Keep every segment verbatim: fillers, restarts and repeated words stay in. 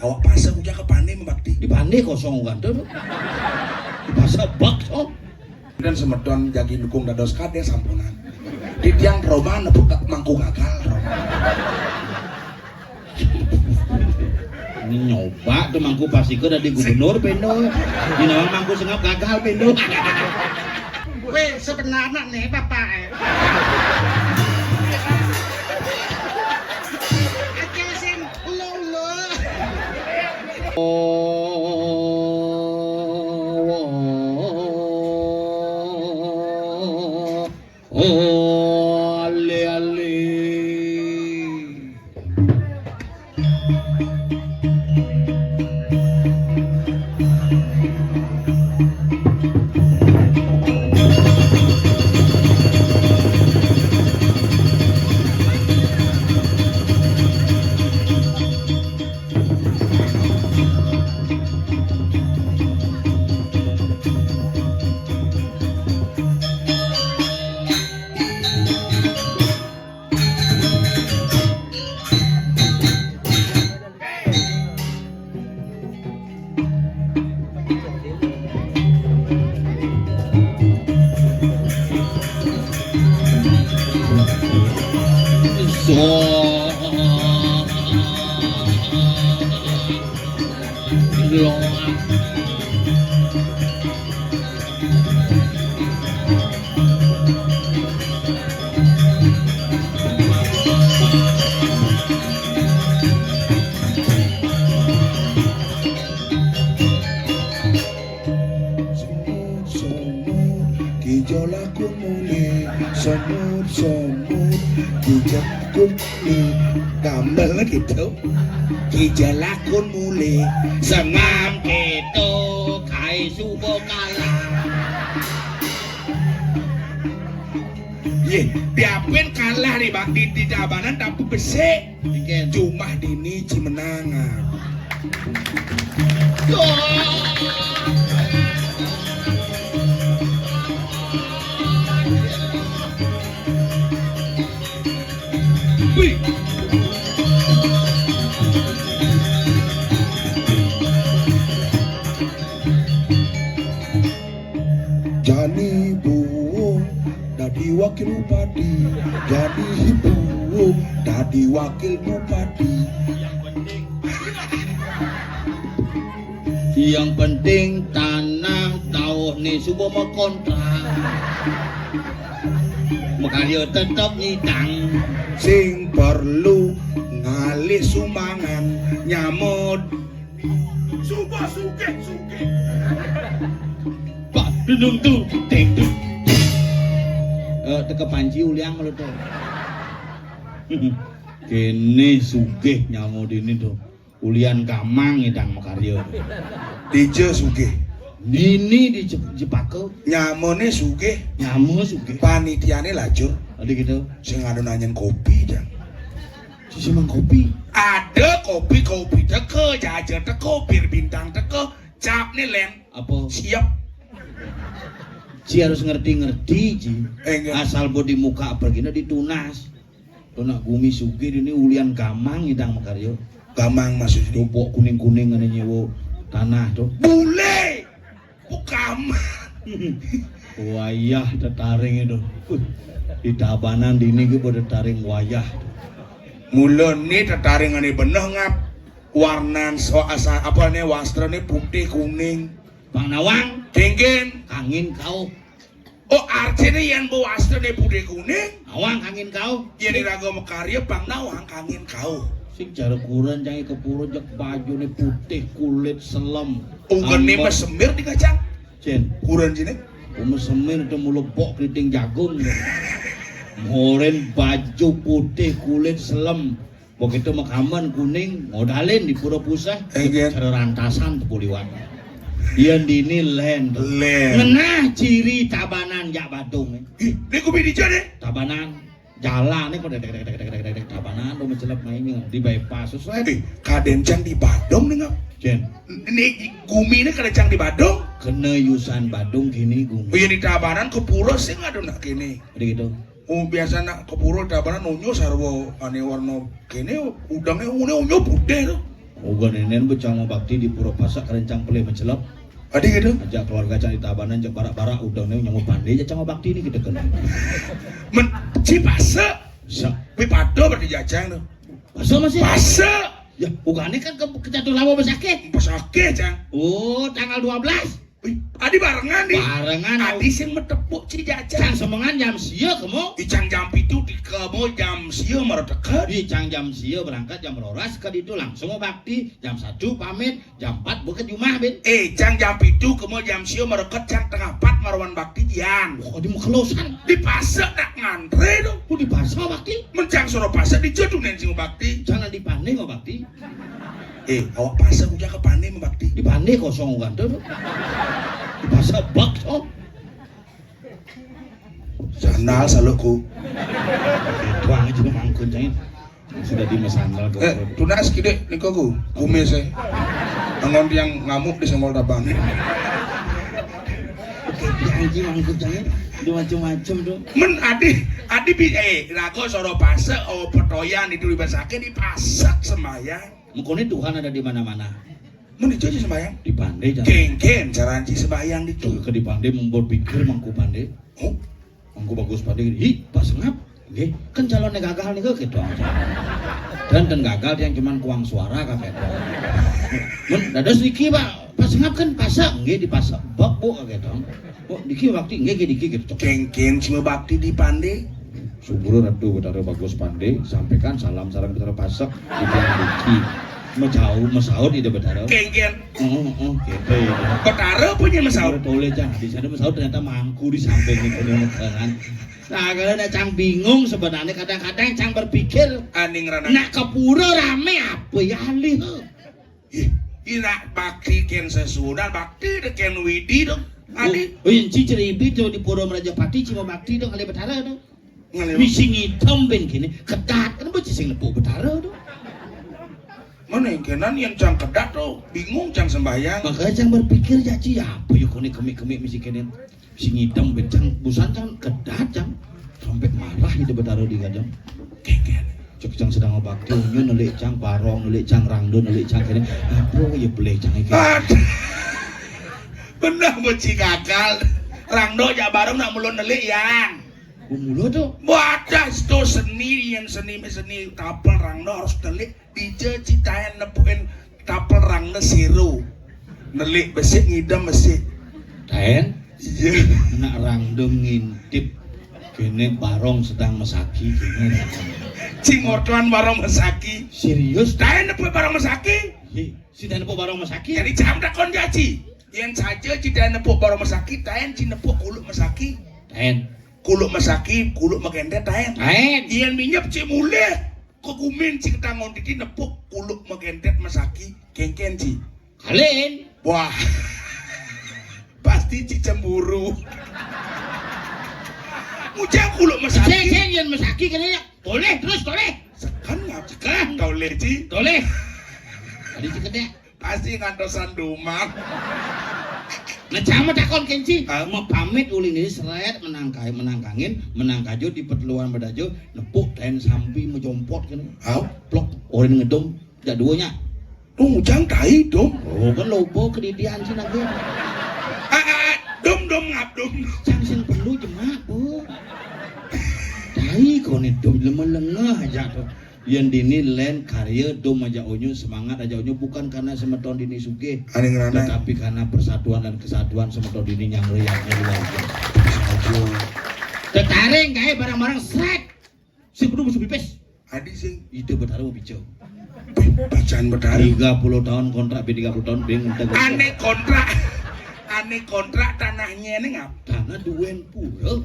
Awak pasé ujar ka pané mabakti. Di pané kosong kan to. Di pasé bak to. Dan semeton jagi dukung dados kadé sampunan. Titiang Roma nepuk mangku gagal, Roma. Ini nyoba to mangku pastika dadi gubernur pendo. Dina mangku sengap gagal pendo. Wéh, sebenarnya nih, Bapak, eh. Aja sing lo, lo. Oh, oh, oh, oh, ale, ale. Semut-semut, kija lakun muli. Semut-semut, kija lakun muli. Gamel gitu. Kija lakun muli. Semam gitu, kai suba kalah. Yé, biapin kalah di, di, di tabanan tapi besik. Jumah dini cimenangan. Wih. Jani buung dadi wakil bupati, jani buung dadi wakil bupati. Yang penting tanah dauhné suba makontrak. Makarya tetep nyidang. Sing perlu ngalih sumbangan nyamud. Suba sugih-sugih. Pak dudung tu, deng tu. Eh, teka panci ulian malu to. Kéné sugih nyama dini to. Ulian gamang ngidang makarya. Dija sugih. Dini di Jep-, Jepaka. Nyamané sugih. Nyama sugih. Panitiané lajur. Adi gitu. Sing anu nanyen kopi, Jang. Sisi mang kopi. Ada kopi, kopi teka, jaja teka, bir bintang teka, capné lén. Apa? Siap. Ci harus ngerti-ngerti, Ci. Eh, enggak. Asal bodi muka pergina ditunas. Tuh nak gumi sugih ini ulian gamang ngidang makarya. Gamang maksudnya? Tuh pok kuning-kuning anu nyewa tanah tuh. Bule! Bukan. Wayah tetaring itu. Uh, di Tabanan dini ki pada tetaring wayah. Mula ni tetaring ané beneh ngap. Warnan so asa apa né wastrané putih kuning. Pang nawang. Kéngkén. Kangin kauh. Oh, artiné yén bo wastrané putih kuning. Nawang kangin kauh. Yén iraga makarya pang nawang kangin kauh. Sing cara kurenan cang kepura jeg bajuné putih kulit selem. Ungkené mah semir di kacang. Cén. Kurenan ciné. Uma semir to mula pok keriting jagung. Ngorin baju putih kulit selem. Begitu makaman kuning, ngodalin di pura puseh. Cara rantasan tepu liwat. Yén dini lén. Lén. Ngenah ciri Tabanan jak Badung. Ih, di kupi dija deh. Tabanan. Jalan nih kok dek, dek, dek, dek, dek, dek, dek, Tabanan, lu mencelep mainnya di bypass, sesuai. Eh, kadén cang di Badung nih, ngap. Cén. Ini gumi ini kadén cang di Badung. Kena yusan Badung kini gumi. Oh, iya, di Tabanan ke pura sing ada nak kini. Jadi gitu. Oh, biasa nak ke pura Tabanan unyu sarwa ané warna kini, udangnya unyu, unyu putih tuh. Uga nénén bé cang mabakti di pura Pasek, kadén cang pelih mencelep. Adi gitu? Ajak keluarga cang di Tabanan, jak barak-barak udang né nyang mapandé, jak cang mabakti né gitu kan. Men, ci Pasek. Sa. Mipada berarti jajang tuh. Pasek masih? Pasek. Ya, ugané kan ke, kejatuh lawa besakit. Besakit, cang. Oh, tanggal dua belas. Wih, adi barengan di. Barengan, adi sing matepuk ci jajang. Cang semengan jam sia kemu. Icang jam pitu di kemu jam sia mara teket. Icang jam sia berangkat jam roras ka ditu langsung bakti. Jam satu pamit, jam empat beukeut jumah, Bin. Eh, cang jam pitu kemu jam sia mara teket, cang tengah empat mara wan bakti jian. Oh, di Mekelosan. Di Pasek dak ngantré tuh. Oh, di Pasek bakti. Men cang soro Pasek di jadu nén sing bakti. Jangan di Pandé bakti. Eh, awak Pasek udah ke Pandé bakti. Di Pandé kosong ugan tuh. Di Pasek bak, oh. Sandal salukku. Tuang aja mangkun cai. Sudah di sandal. Eh, tunas kidik nika ku, kumis eh. Angon tiang ngamuk di senggol tabang. Oke, janji mangkun cai. Udah macam-macam tuh. Men adi, adi bi eh lagu soro Pasek, oh petoyan itu di Pasek, di Pasek sembahyang. Mengkoné Tuhan ada di mana-mana. Mun itu aja sembahyang. Di Pandé, Cang. Kéngkén cara ci sembahyang ditu. Tuh, ke di Pandé mun berpikir Mangku Pandé. Oh. Mangku Bagus Pandé, "Hi, Pak Sengap." Nggih, kan calonnya gagal nih gitu. Dan dan gagal yang cuman kuang suara kakek. Mun dados niki, Pak, Pak Sengap kan Pasek, nggih di Pasek. Bak, Bu, kakek. Oh, diki bakti, nggih, nggih, diki gitu. Kéngkén cuma bakti di Pandé. Subur Ratu Betara Bagus Pandé, sampaikan salam sareng Betara Pasek, titiang diki. Mesau, mesaut ida Betara. Kéngkén. Oh, oh, gitu ya. Betara punya mesaut. Toleh, Cang. Di sana mesaut ternyata mangku di samping itu, kan. Nah, kalau ada Cang bingung sebenarnya, kadang-kadang Cang berpikir, aning rana. Nak ke pura rame apa ya alih? Ih, ina bakti kén sesuunan, bakti deh kén widi dong. Adi. Oh, oh, inci ceribi tuh di Pura Merajapati cuma bakti dong kali Betara tuh. Ngalih. Misi ngitem ben kene, kedat kan bocah sing nepuk Betara tuh. Mana yang kenan yang cang kedat tuh, bingung cang sembahyang. Makanya cang berpikir ya ci apa ya kone kemik-kemik misi kene. Sing ngidem bencang, busan cang kedat cang. Sampai marah itu Betara di kadang. Kéngkén. Cek cang sedang bakti, unyu nelik cang barong, nelik cang rangdo, nelik cang kene. Apa ya boleh cang iki? Aduh. Bener bocah gagal. Rangdo jak barong nak mulun nelik yang. Mula tuh. Wadah itu seni yang seni seni tapel rangdo harus nelik. Dija ci taén nepukin tapel rangda siro. Nelik besik ngidem besik. Taén? Iya. Nak rangda ngintip kene barong sedang mesaki kene. Cing ortuan barong mesaki. Serius? Taén nepuk barong mesaki. Hi, si taén nepuk barong mesaki. Jadi jam takon jaci. Yang saja ci taén nepuk barong mesaki, taén ci nepuk kuluk mesaki. Taén. Kuluk mesaki, kuluk megendet taén. Taén. Yang minyep ci mulih. Kegumin ci ketangon titi nepuk kuluk megendet mesaki kéngkén ci. Kalin. Wah. Pasti ci cemburu. Mujang kuluk mesaki. Sing sing yén mesaki kene ya. Toleh terus toleh. Sekan ngap. Sekan. Toleh ci. Toleh. Tadi ci kedek. Pasti ngantosan dumang. Nah, cama takon kenci. Ah. Mau pamit uling ini seret menangkai menangkangin menangkajo di peteluan bedajo nepuk kain sampi mejompot kan. Au. Plok orin ngedum jak duanya. Tuh mujang tai dong. Oh kan lobo kedidian sih nanti. Ah, ah, ah, dom dom ngap dom. Cang sing perlu jemak bu. Tai kau nih dom lemah lengah aja tuh. Yang dini lain karya dom aja onyo semangat aja onyo bukan karena semeton dini sugih. Aning ranai. Tetapi karena persatuan dan kesatuan semeton dini yang luar biasa. Tetaring kayak barang-barang seret. Si kudu musuh pipis. Adi sing ide betara mau bicara. Bacaan betara. Tiga puluh tahun kontrak, tiga puluh tahun bing. Aneh kontrak. Aneh kontrak tanahnya ini ngap. Tanah duen pura.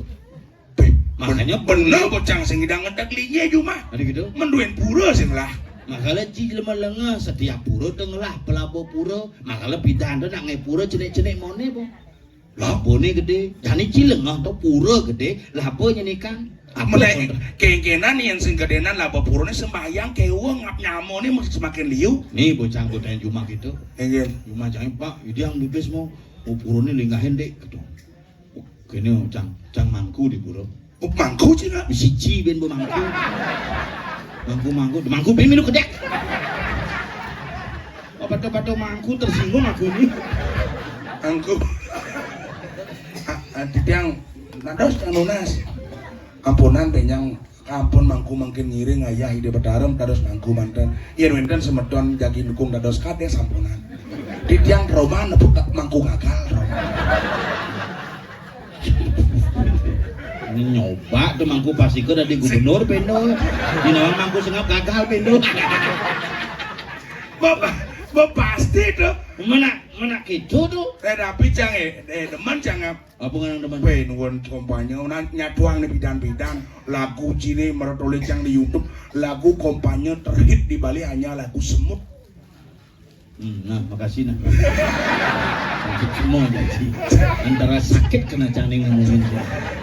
Makanya bener bocang sing idang ngedek linye jumah. Ada gitu. Menduin pura sing lah. Makanya ci jelema lengah setiap pura tengah lah pelabo pura. Makanya pidan tu nak ngai pura cenik-cenik mone bo. Labone gede. Jani ci lengah tu pura gede. Labo nyenikang. Apa kengkenan yang sing gedenan labo pura ni sembahyang keweng ngap nyamo ni mesti semakin liu. Ni bocang godain jumah gitu. Enggak. Jumah jangan pak, idang bibis mau. Mau pura ni linggahin dek gitu. Kene cang cang mangku di pura. Oh, mangku cina. Siji ben bo mangku. Mangku mangku, mangku ben minum kedek. Pada-pada mangku tersinggung aku ini. Mangku. Ah, ah, titiang dados nunas. Ampunan, benjang, ampun mangku mangkin ngiring ayah Ida Betara dados mangku manten. Yén wénten semeton jagi dukung dados kadés, ampunan. Titiang roman nepuk mangku gagal, roman. Nyoba tuh mangku Pasika dadi gubernur pindho. Dinawan mangku Sengap gagal pindho. Bapa, bapa pasti tuh. Mana, mana gitu tuh? Eh, tapi cang, eh, eh, demen cang, apa? Apa ngarang demen? Weh, nuwun kampanye, nah, nyatuang nih bidan-bidan. Lagu cine merotole cang di YouTube. Lagu kampanye terhit di Bali hanya lagu semut. Hmm, nah, makasih nah. Semua jadi. Antara sakit kena cang nih ngomongin.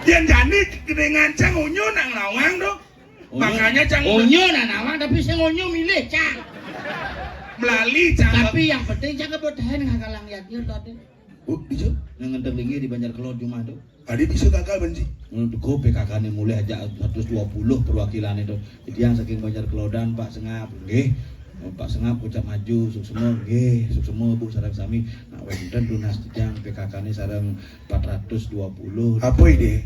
Yén jani gedéngan cang unyu nak nawang tuh. Makanya cang unyu nak nawang, tapi sing unyu milih cang. Melali cang. Tapi yang penting cang kebetahan ngakalang yadnya tadi. Oh, bisa? Yang ngenteng lagi di Banjar Kelod cuma tuh. Adi bisa gagal, Banci. Menurut gua P K K ini mulai aja seratus dua puluh perwakilan itu. Jadi yang saking Banjar Kelodan, Pak Sengap, nggih. Pak Sengap ucap maju, suksma, nggih, suksma Bu sareng sami. Nah, wénten tunas titiang P K K ini sareng empat ratus dua puluh. Apa ide?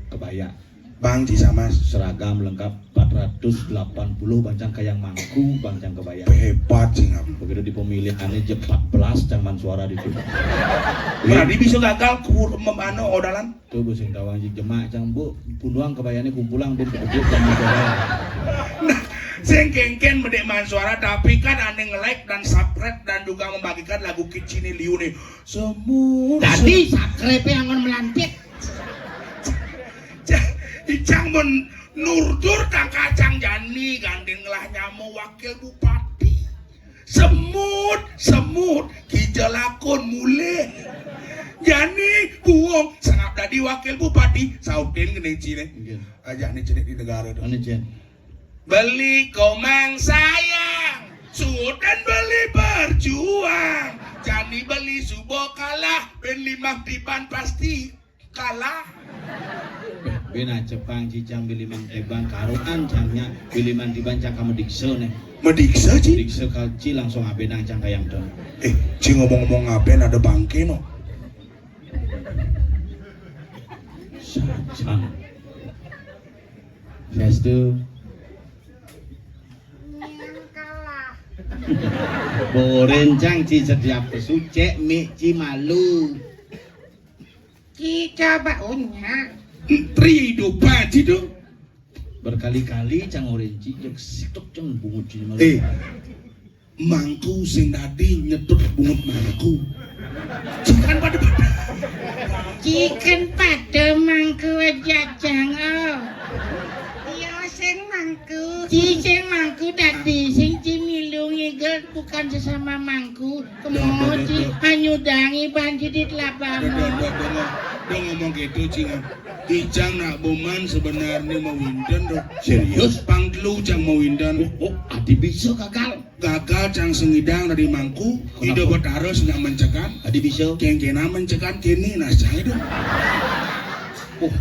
Kebaya. Bang Ci sama. Seragam lengkap empat ratus delapan puluh, bancang kayang mangku, bancang kebaya. Hebat sih, Ngap. Begitu di pemilihannya jam empat belas cang man suara di itu. Berarti bisa gagal ku mem-, anu, odalan. Tuh, Bu, sing tawang jik jemak, cang, Bu, punduang kebayane kumpulang, bin kebejut, cang, suara. Nah, sing kéngkén medek man suara, tapi kan ane nge-like dan subscribe dan juga membagikan lagu kicine liu nih. Semua. Tadi subscribe yang ngon melantik. Cang, icang mun nurdur tangka cang jani gandeng ngelah nyama wakil bupati. Semut, semut, kija lakon mulih. Jani buung Sengap dadi wakil bupati, sautin geni cine. Nggih. Aja nih cenik di negara tuh. Anu, Jen. Beli komang sayang, suutan beli berjuang. Jani beli suba kalah, ben limang tiban pasti kalah. Bén acepang cicang bili mang tiban karuan cangnya bili mang tiban cang ka mediksa nih. Mediksa, Ci? Mediksa ka Ci langsung abenang cang kayang to. Eh, Ci ngomong-ngomong ngaben ada bangke no. Sacang. Sastu. Boren cang Ci setiap pesucek mik Ci malu. Ci coba unya. Tri dupa Ci do. Berkali-kali cang oren Ci jek situk cang bungut Ci malu. Eh, mangku sing dadi nyetut bungut mangku. Cikan pada-pada. Cikan pada mangku aja cang, oh. Iya sing mangku. Ci sing mangku dadi sing Ci milu ngigel bukan sesama mangku. Kemoci, anyudangi banci di telapak. Dong, dong, dong, dong ngomong gitu, Cing. Icang nak boman sebenarnya mau winten, dong. Serius? Pang telu cang mau winten. Oh, oh, adi bisa gagal. Gagal cang sengidang dari mangku, kenapa? Ida Betara sing mencekan. Adi bisa. Kengkena mencekan kini, nah, cang itu. Oh.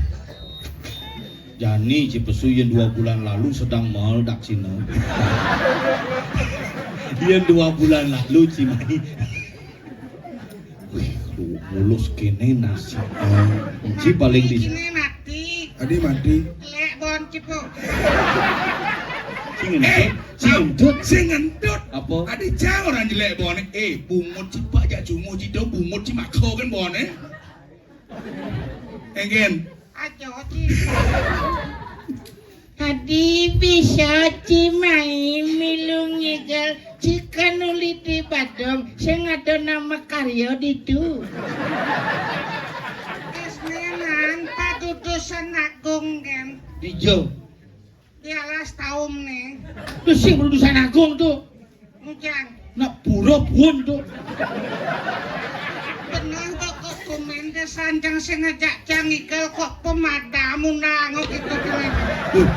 Jani Ci Pesu yén dua bulan lalu sedang meledak Cina. Yén dua bulan lalu Ci mai. Wih, lu mulus kéné nasi. Ci paling di Ini mati. Adi mati. Lek bon cipuk. Sing ngentut, sing ngentut. Sing ngentut. Apa? Adi cang orang jelek bone. Eh, bungut cipak jak cungu Ci do bungut Ci mako kan bone. Enggen. Aja, Ci. Tadi bisa Ci mai milu ngigel Ci kan uli di Badung sing ada nama karya ditu. Isminan padudusan agung, Gen. Ijo. Di alas taum nih. Terus sing padudusan agung tuh. Mujang. Nak pura pun tuh. Bener kok, kok tumben dé sancang sing ngejak cang ikel kok pemadamu nangok itu tuh. Duh,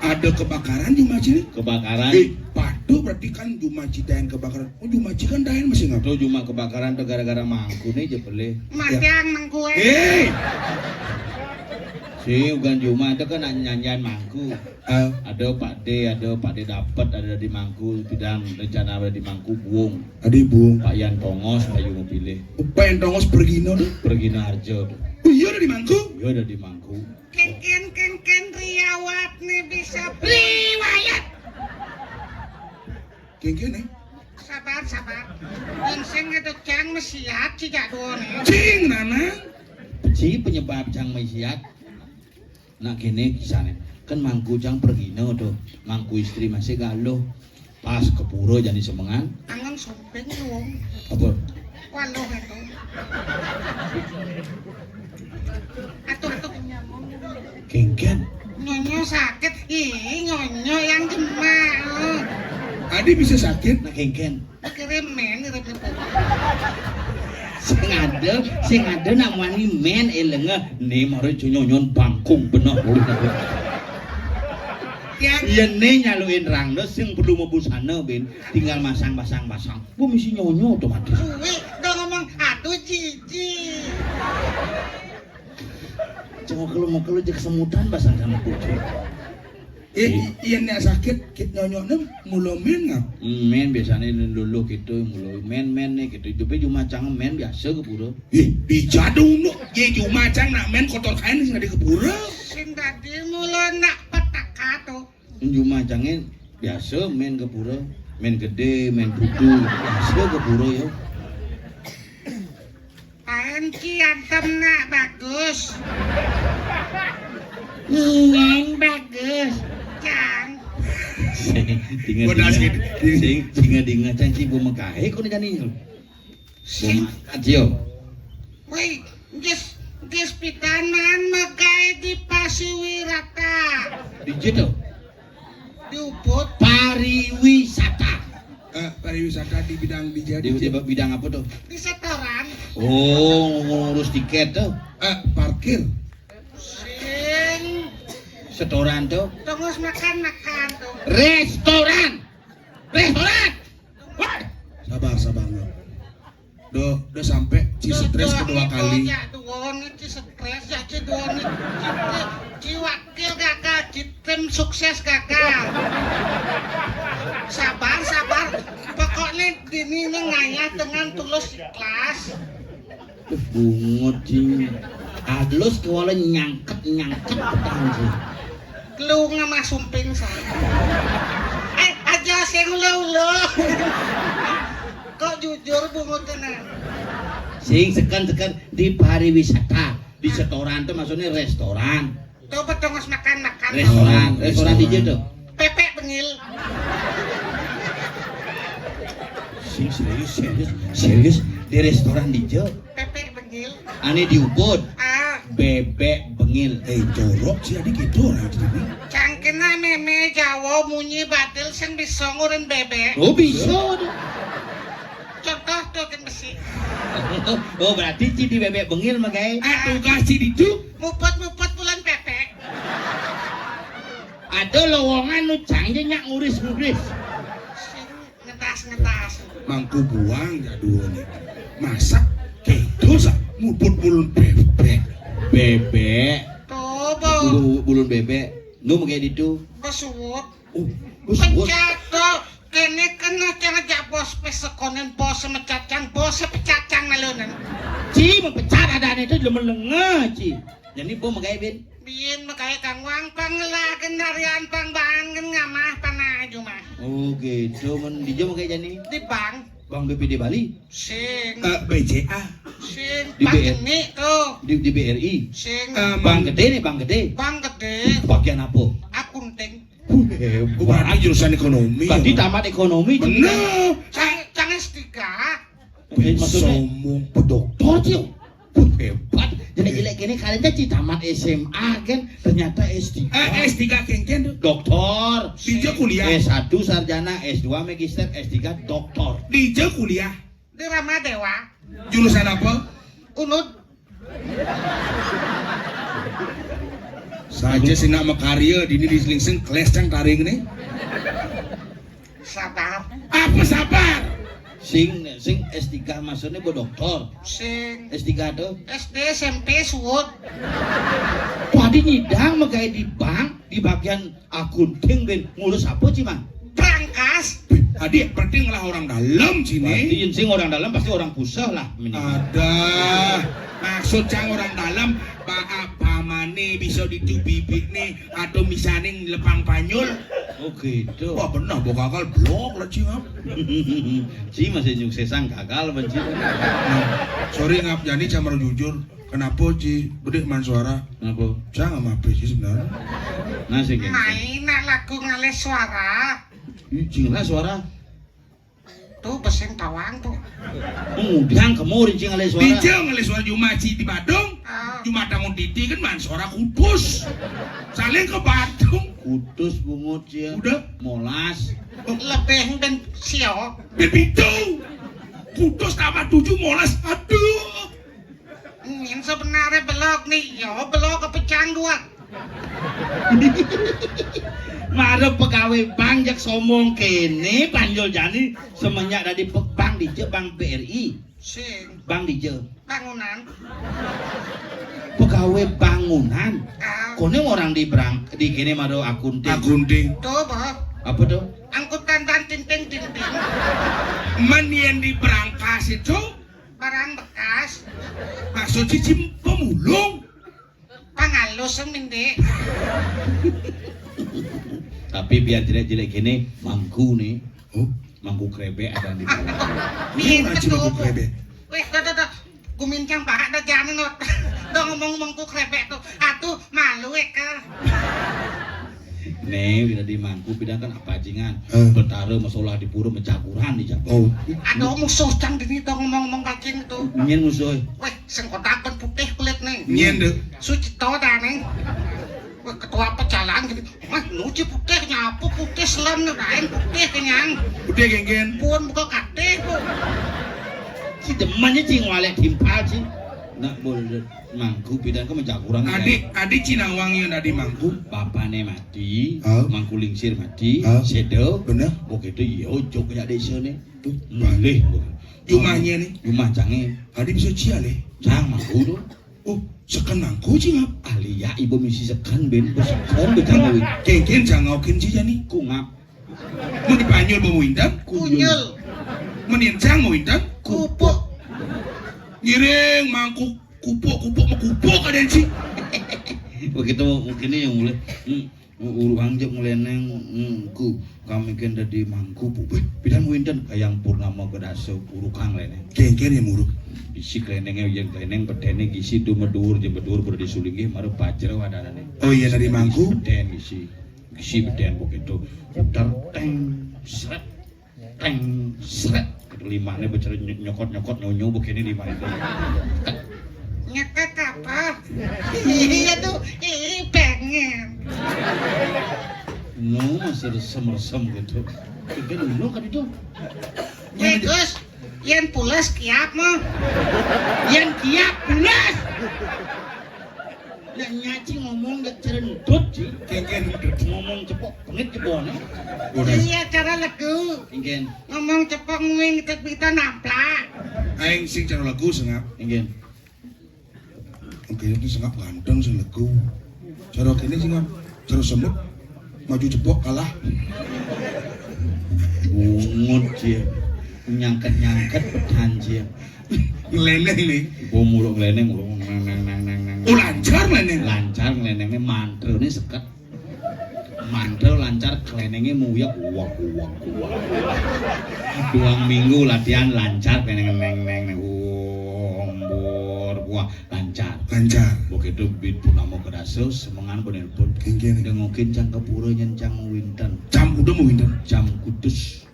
ada kebakaran di masjid? Kebakaran. Eh, padu berarti kan juma Ci daen kebakaran. Oh, juma Ci kan daen masih nggak? Tuh juma kebakaran tuh gara-gara mangku nih jebelé. Mati yang mangku, eh. Eh. Si, bukan cuma itu kan nyanyian mangku. Ah. Ada Pak D, ada Pak D Dapet, ada di mangku, pidan rencana ada di mangku, buung. Adi buung. Pak Yan Tongos, Pak Yungo pilih. Pak Yan Tongos pergi no tuh. Pergi no Harjo tuh. Oh iya, ada di mangku? Iya, ada di mangku. Kengken, kengken, riawat nih bisa. Riwayat. Kengken nih. Sabar, sabar. Yang sing ada cang mesiat, sijak dua nih. Cing, nana. Si penyebab cang mesiat. Nah, kene kisahnya. Kan mangku cang pergi no tuh. Mangku istri masih galuh. Pas ke pura jani semengan. Angen sumping wong. Apa? Waluh itu. Atuh tuh. Kengken. Nyonyo sakit. Ih, nyonyo yang jemak. Adi bisa sakit? Nah, kengken. Kirim men, kirim men. Sing ada, sing ada nak wani men elenge. Nih, mari cunyonyon bangkung bener. Ya. Iya, nih nyaluin rangda sing perlu mau busana, Bin. Tinggal masang, pasang, pasang. Bu misi nyonyo otomatis. Suwi, udah ngomong, "Aduh, jijik." Cuma kalau mau kalau cek semutan pasang sama bojo. Eh, iya nek sakit, kit nyonyokne mula men ngap? Men biasanya luluh gitu, mula men-men nih gitu. Hidupnya cuma cang men biasa ke pura. Eh, dijadu nuk, ye cuma cang nak men kotor kain sing ada ke pura. Sing tadi mula nak petaka tuh. Cuma cangnya biasa men ke pura, men gede, men putu, biasa ke pura ya. Kain ki antem nak bagus. Nyen bagus. Cang. Sing, dinga, Bodas dinga. Gitu. Sing, dinga, dinga, cang, si bu megahe kok ni jani. Bu Sing. Makat, yo. Woi, jis, jis pidanan megahe di Pasiwirata. Di Jedo. Di Ubud. Pariwisata. Eh, pariwisata di bidang di Di, di bidang apa tuh? Di setoran. Oh, ngurus tiket tuh. Eh, parkir. Sing. Setoran tuh. Tunggu makan-makan tuh. Restoran. Restoran. Wah. Sabar, sabar, Ngap. Do, do sampai ci stres kedua kali. Ya, duon, ci stres, ya, ci duon, ci, ci, ci wakil gagal, ci tim sukses gagal. Sabar, sabar. Pokoknya dini ini ngayah dengan tulus ikhlas. Duh, bungut, cing. Alus kuala nyangket, nyangket petang, cing. Lu ngamah sumping saya. Eh, aja sing ulo-ulo. Kok jujur bungut kena? Sing seken-seken di pariwisata, di setoran tuh maksudnya restoran. Tuh, betul, nges makan-makan. Restoran, oh, restoran di restoran. Tuh. Pepek bengil. Sing serius, serius, serius di restoran di Jog. Pepek bengil. Ane di Ubud. Ah. Bebek bengil. Eh, jorok sih, adik gitu orang itu. Cangkena meme Jawa munyi batil sing bisa ngurin bebek. Oh, bisa. Contoh tuh, kan besi. Oh, berarti ci di bebek bengil, magai. Ah, tugas ci di tu. Mupet-mupet bulan pepek. Ada lowongan nu cangje nyak nguris-nguris. Sing ngetas-ngetas. Mangku buang ya dua nih. Masak kedo sa muput bulun bebek. Bebek. Tuh, bau. Bulu, bulun bebek. Nu mengke ditu. Besuwut. Oh, besuwut. Pecat tuh. Kene kena cang aja bos pesekonen bos mecat cang bos pecat cang malunan. Ci mepecat ada itu belum melenge ci. Jadi bos mengke bin. Biyen mekae kang wang pang ngelaken narian pang bangen ngamah panah jumah. Oh, gitu. Men di jam kayak jani. Di bank. Bank B P D Bali. Sing. Eh, B C A. Sing. Di Bank B R. Ini tuh. Di, di B R I. Sing. Eh, Bank gede nih, bank gede. Bank gede. Bagian apa? Akunting. Wah, hebat. Berarti jurusan ekonomi. Tadi ya, tamat ekonomi. Bener. Cang, cang S tiga. Eh, maksudnya? Sombong. Doktor, Cil. Hebat. Jadi jelek kene kalian teh ci tamat S M A kan, ternyata S tiga. Eh, S tiga kengken tuh. Doktor. Dija kuliah. S satu sarjana, S dua magister, S tiga doktor. Dija kuliah. Di Rama Dewa. Jurusan apa? Unud. Saja sina makarya dini di Selingsing keles cang taring nih. Sabar. Apa sabar? Ding, nek sing S tiga maksudnya bo doktor. Sing. S tiga tuh. S D, S M P, suud. Tadi nyidang megai di bank, di bagian akunting, ben ngurus apa, Ci, Mang? Prangkas. Adik, penting lah orang dalam sini. Berarti sing orang dalam pasti orang puseh lah, minimal. Ada. Maksud cang orang dalam, apa mane bisa ditu bibit nih, atau misalnya lepang panyul. Oh, gitu. Wah, benar, bo gagal blok lah, Ci, ngap. Ci masih nyuksesang gagal, ben, Ci. Nah, sorry, ngap, jani cang mau jujur. Kenapa, Ci? Bedik man suara. Kenapa? Cang sama apa, Ci, sebenarnya? Nah, sing kene. Main nak lagu ngalih suara. Ih, Ci ngalih suara. Tuh, besing tawang tuh. Ngundang kemur, Ci ngalih suara. Dija ngalih suara jumah, Ci, di Badung. Ah. Jumah tangun titi kan man suara kudus. Saling ke Badung. Kudus bungut, Ci, ya. Udah. Molas. Lebih ben sio. Ben pitu. Kudus tambah tujuh, molas. Aduh. Nyen sebenarnya belok nih, yo belok ke pecang dua. Mara pegawai bank jak somong kene, panjul jani semenjak dadi pe-, bank dija, bank B R I. Sing. Bank dija. Bangunan. Pegawai bangunan. Ah. Kone orang di berang, di kene mara akunting. Akunting. Tuh, Bob. Apa tuh? Angkutan dan tinting-tinting. Men yang di berangkas itu barang bekas. Maksud Ci, Ci pemulung. Pangalus, Mindik. Tapi biar jelek-jelek gini, mangku nih. Oh. Mangku krebek ada di bawah. Ini ngaji mangku krebek. Weh, dah, dah, dah. Gumincang parak dah jani, not. Dah ngomong mangku krebek tuh. Aduh, malu ya, Kak. Nih, bila di mangku, bila kan apa jingan? Eh. Betara masalah di pura mencaguran di jago. Oh. Ada musuh cang dini, dah ngomong-ngomong kacing tuh. Nyen musuh. Weh, sing kotak pun putih kulit nih. Nyen deh. Sucito dah nih. Weh, ketua pecalang gini. Wah, nuci putih nyapu putih selan lain putih kenyang. Putih genggen. Pun buka kate, Bu. Si demennya, Ci, ngwalek timpal, Ci. Nak boleh mangku pidan ke mencakuran. Adik, adik Ci Nawang yang tadi mangku. Bapaknya mati, oh. Mangku Lingsir mati, oh. Sedo. Bener. Oke, itu iya, ojo ke desa nih. Tuh, mulih. Rumahnya nih. Rumah cange. Adik bisa cia nih. Cang mangku tuh. Oh, seken mangku, Ci, ngap? Ahli ya, ibu misi seken, ben, bu seken, bu cang ngawin. Kengken cang ngaukin, Ci, jani. Ku ngap. Mun di Banyul mau winten? Kunyul. Mun di Encang mau winten? Kupuk. Ngiring mangku kupuk, kupuk, mau kupuk ada, Ci. Begitu mungkin yang mulai. Hmm. Uruhang jek ngeleneng, hmm, ku kami kan dadi mangku, Bu. Weh, pidan winten kayang purnama kedasa urukang leneng. Kengken ya muruk. Isi kelenenge yen keleneng bedene gisi du medur je medur pada disulinggi mara bajra wadanane. Oh iya, dadi mangku. Beden gisi. Gisi beden begitu. Putar teng sret. Teng sret. Limane becere ny-, nyokot-nyokot nyonyo begini limane. Nyekek apa? Iya tuh, ih pengen. No, masih resem-resem gitu. Pikir dulu kan itu. Weh, Gus, yen pules kiap mah. Yen kiap pules. Nek nyaci ngomong dek cerendut, Ci. Kengken ngomong cepok pengit jebone. Udah. Iya, cara legu. Kengken. Ngomong cepok nguing tek pita namplak. Aing sing cara legu sengap. Kengken. Oke, itu sengap ganteng sing legu. Cara kene sengap, cara semut maju cepok kalah. Bungut, Ci. Nyangket-nyangket pedan, Ci. Ngeleneng nih. Gua mulu ngeleneng, mulu neng, neng, neng, neng, neng. Oh, lancar ngeleneng. Lancar ngelenengnya, mantrane seket. Mantra lancar, kelenengnya muyak, wak, wak, wak. Dua minggu latihan lancar, neng, neng, neng, neng. Wah, ombor, wah, lancar. Lancar. Begitu bit purnama kedasa, semengan penelpon. Kengken. Dengokin cang kepura nyen cang winten. Jam udah mau winten. Jam kudus.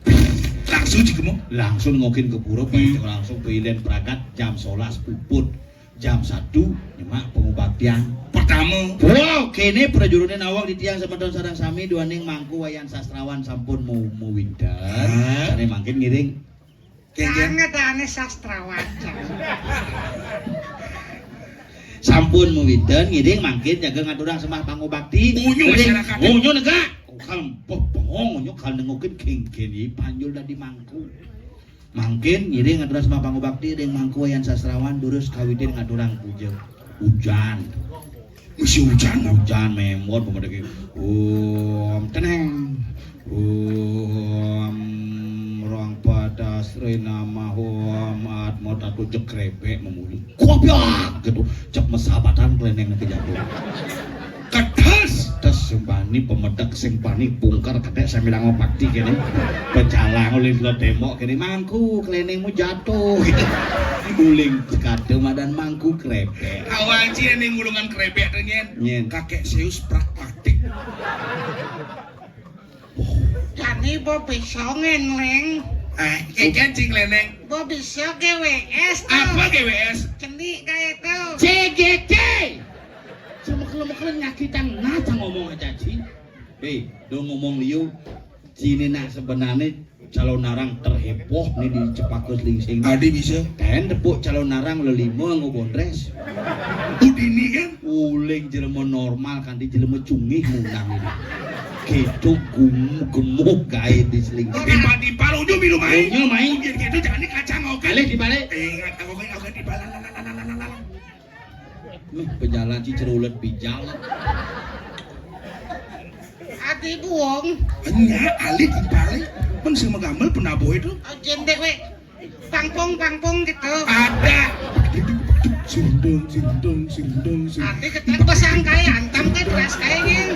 Langsung ci kemo? Langsung ngokin ke pura, hmm. Langsung pailen pragat jam sebelas puput. Jam satu nyemak pengubaktian. Pertama. Wow, kene prajurune nawang di tiang semeton sareng sami duaning mangku wayan sastrawan sampun mu-, muwinten. Hah? Sane mangkin ngiring. Kengken. Sanget ane sastrawan. Sampun muwinten ngiring mangkin jaga ngaturang sembah pangubakti. Unyu ngiring, masyarakat. Unyu negak. Kal bengong unyu kal nengokin kengken iki panjul dadi mangku. Mangkin ngiring aturang sembah pangubakti ring Mangku Wayan Sastrawan, durus kawitin ngaturang puja. Ujan. Misi ujan. Ujan mémot pamedek. Om teneng. Om rang padas rinamah om atma tatu jekrepek memuli. Kopiak gitu. Cek mesabatan klénéng ké jatuh. Kedes. Tes sing bani pamedek, sing bani bungker, ketek samilang pati kéné. Pecalang oleh dua tembok kéné, mangku klénéngmu jatuh. Uling sekate madan mangku krepek. Awal ci ning ngulungan krepek to nyén. Nyén. Kakek Zeus pragmatik. Jani bo bisa ngén, Léng. Eh, kéngkén cing lénéng. Bo bisa G W S to. Apa G W S? Cenik kayak itu. C G C. Semekel-mekel nyakitan nata ngomong aja, Ci. Hei, do ngomong liu. Cini nak sebenarnya calon narang terheboh nih di Cepaka Slingsing. Adi bisa. Ten tepuk calon narang lelima ngobondres. Udini kan? Uling jelema normal kanti jelema cungih ngundang ini. Gitu gum gemuk gaé di Slingsing. Tiba-tiba lu nyu milu main. Nyu main. Gitu jangan kacang oke. Alih dibalik. Eh, oke oke tiba. Nih, pejalan ci cerulet bijal. Adi buong. Enya, alit balik. Men sing magambel penabuh itu. Oh, jendek we. Pangpung, pangpung gitu. Ada. Sirundung, sirundung, sirundung, sirundung. Adi ketek pasang kayak antam kan ras kayak gini.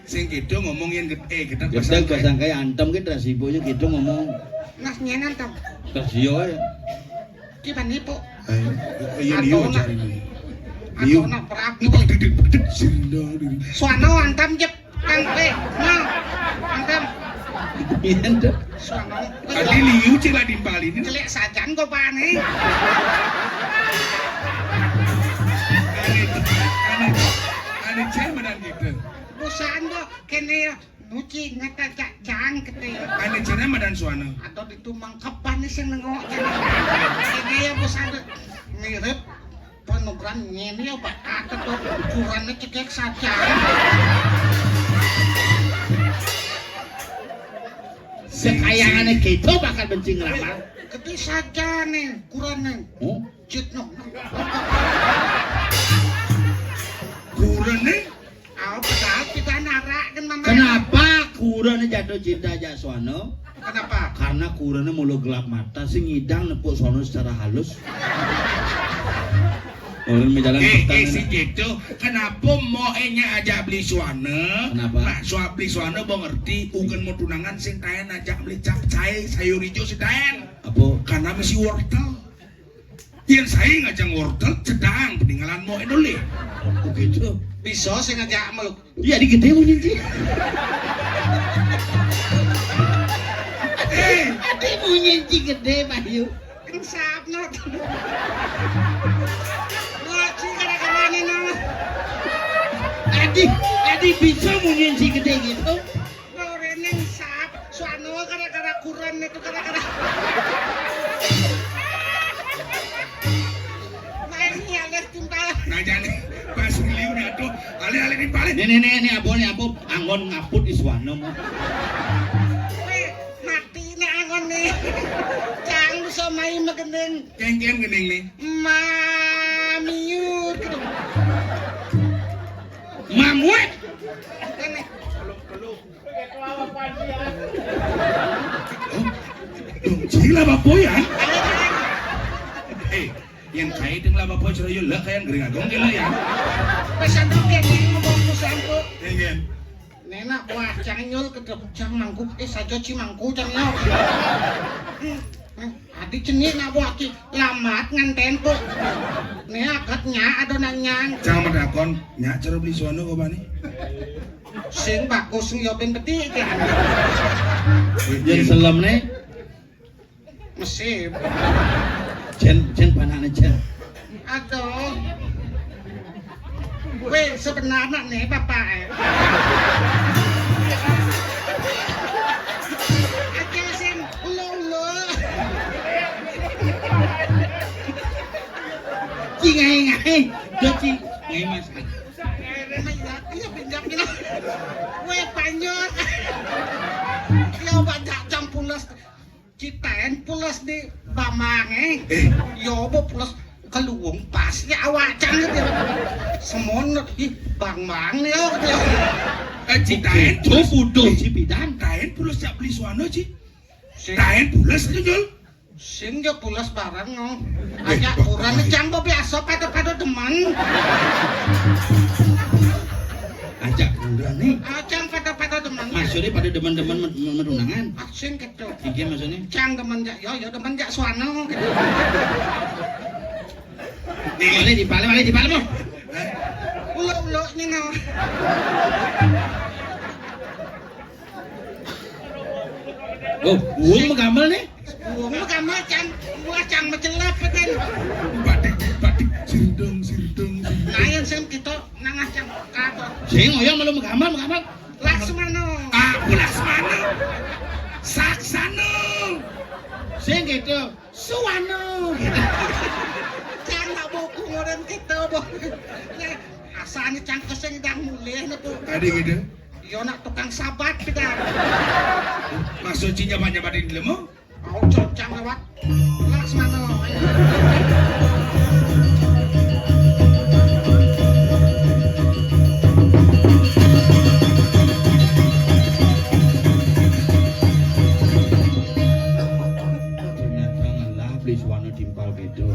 Sing gitu ngomong yang gede, eh, kita pasang kayak antem gitu ras ibunya gitu ngomong. Nah, nyenan tam. Terus iya ya. Di mana, Pok? Eh, iya liu aja ini. Liu. Aku nak perak. Ini bang duduk duduk sirundung duduk. Suano antam jep kang pe. Nah. Antam. Iya, Nduk. Suano. Tadi liu cila dimpal ini. Celik sajan kok pane. Ane ane ane cai menan gitu. Bosan kok kene ya. Nuci ngata cak cang kete. Ane cina menan suana. Atau ditu mangkepan nih sing nengok. Ini ya bosan mirip. Panugrahan ngene ya, Pak. Atetu ukurannya cekek saja. Sekayangane gitu bakal benci ngeramal. Gede saja nih ukurannya. Oh, citno. Ukurannya? Oh, padahal kita narak kan mama. Kenapa ukurannya jatuh cinta aja sono? Kenapa? Karena kurené mula gelap mata, sing ngidang nepuk sono secara halus. Ulun menjalan eh, eh, si Céto, kenapa mau enya ajak beli suana? Kenapa? Nah, suap beli suana mau ngerti, ugen mau tunangan sing taén ajak beli capcay, sayur hijau sing taén. Apa? Karena mesti wortel. Yén saé ngajeng wortel, cedang peninggalan mau enolé. Oh gitu. Bisa sing ngajak meluk. Iya, di gedé munyin ci. Eh, adi munyin ci gedé, Pak Yu. Kang Sapno. Ngaji gara-gara ini nama. Adi, adi bisa munyin ci gedé gitu. Korening sap, suano gara-gara kuren itu gara-gara. Main nyaleh timpal. Nah, jadi pas liu nyatu, alih-alih timpalin. Nih, nih, nih, nih, apa, nih, apa? Anggon ngaput di suano, mau. Weh, mati nih anggon nih. Cang bisa main megendeng. Kengken gendeng nih. Mamiur gitu. Mamuet. Ini. Dong, cila bapoy, ya? Eh, yang kaya deng lah bapoy, cila yuk, lah, kaya gering agong, gila, ya? Pesan tuh, kayak gini, ngomong pesan tuh. Iya, iya. Nenak buah, cang nyul, kedep, cang mangkuk, eh, saja ci mangkuk, cang nyul. Hmm, hmm, adi cenik nak buah, ci, lamat nganten, kok. Nih, akad nyak, ada nanyang. Cang medakon, nyak cara beli suano, kok, bani? Sing bagus sing ya ben bedik kan. Yén selem né. Mesip. Jén, jén panakné jén. Aduh. Weh, sebenarnya nih bapak eh. Aja sing ulo-ulo. Ci ngai-ngai. Yo ci ngai mas. Iya, pinjam gini. Weh, panjur. Yo, banyak jam pulas. Pules di Bambang, eh. Eh. Yo, bo pules keluung pas ya awak cang gitu. Semonot, ih, Bambang nih, yo, gitu. Eh, Ci, taén pules. Bodoh, Ci Pidan. Taén pules jak beli suana, Ci. Sing. Taén pules, Jul. Sing ja pules bareng, no. Eh, aja Bang, kurang, Bang. Cang bo biasa pada-pada demen. Aja kurang nih. Ah, cang pada-pada demen. Maksudnya pada demen-demen med-, med-, medunangan. Ah, sing gitu. Iya, maksudnya. Cang demen jak, yo, yo demen jak suana, gitu. Nih. Boleh dipalem, boleh dipalem, oh. Ulo-ulo ini, no. Oh, buung megamel nih. Buung megamel, cang, buah cang mecelep, kan. Badik, badik, sirdung, sirdung, sirdung. Lain sing kita nangah cang kato. Sing, oyong malu megamel, megamel. Laksmana. Ah, Laksmana. Saksana. Sing gitu. Suwana. Cang nak buku ngoran kita, bo. Ya, asalnya cang kesing dang mulih, nih, bo. Tadi gitu. Yo nak tukang sabat kita. Maksud Ci nyabat-nyabatin jelema? Mau cocang lewat. Laksmana. Ternyata ngelah beli suwana timpal gitu.